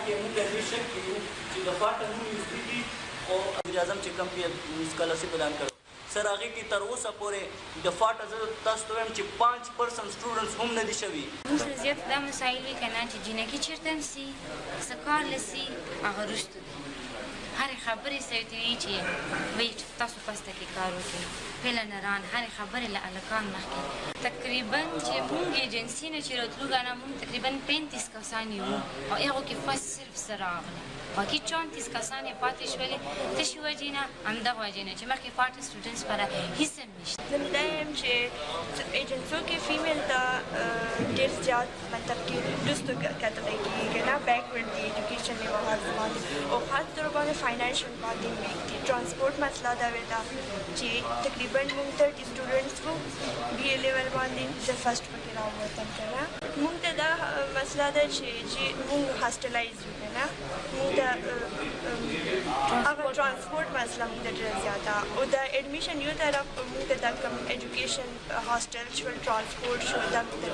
کې موږ دې شک کې یو چې د فاټا نوم یې دي، خو وزیراعظم چې کوم سکالرشپ اعلان کړو سر، هغې کې تر اوسه پورې د فاټا زه تاسو ته وایم چې 5% سټوډنټس هم نه دي شوي. موږ سره زیات دا مسایل وي که نه چې جینکي چېرته هم سي، څه کار له سي، هغه وروستو دي. هرې خبرې سره وي چې وایي تاسو پسته کې کار وکړئ، پهله نران، هرې خبرې له هلکان مخکې. تقریبا چې مونږ ایجنسي نه چې راتلو که نه، مونږ تقریبا 35 کسان یو او هغو کې فص صرف سره راغله، باقي 34 کسان یې پاتې شولې. تشې وجې نه، همدغه وجې نه چې مخکې فاټا سټوډنټس پر هیڅ هم نشته. زه دا یم چې ایجنسو کې فیمیل ته ډېر زیات مطلب کې وروستو کتل کېږي که نه، بیکورډ دي ایجوکیشن لحاظ باندې او خاص طور باندې فاینانشل باندې ویک دي. ترانسپورت مسله دا وی ده چې تقریبا موږ 30 سټوډنټس وو بي اے لیول باندې، زه فرست پکې راووتم که نه. موږ ته دا مسله ده چې موږ هاسټلایز یو که نه، موږ ته هغه ترانسپورت مسله موږ ته ډېره زیاته او د اډمیشن یو طرف، موږ ته دا کوم ایجوکیشن، هاسټل شول، ترانسپورت شو، دا موږ ته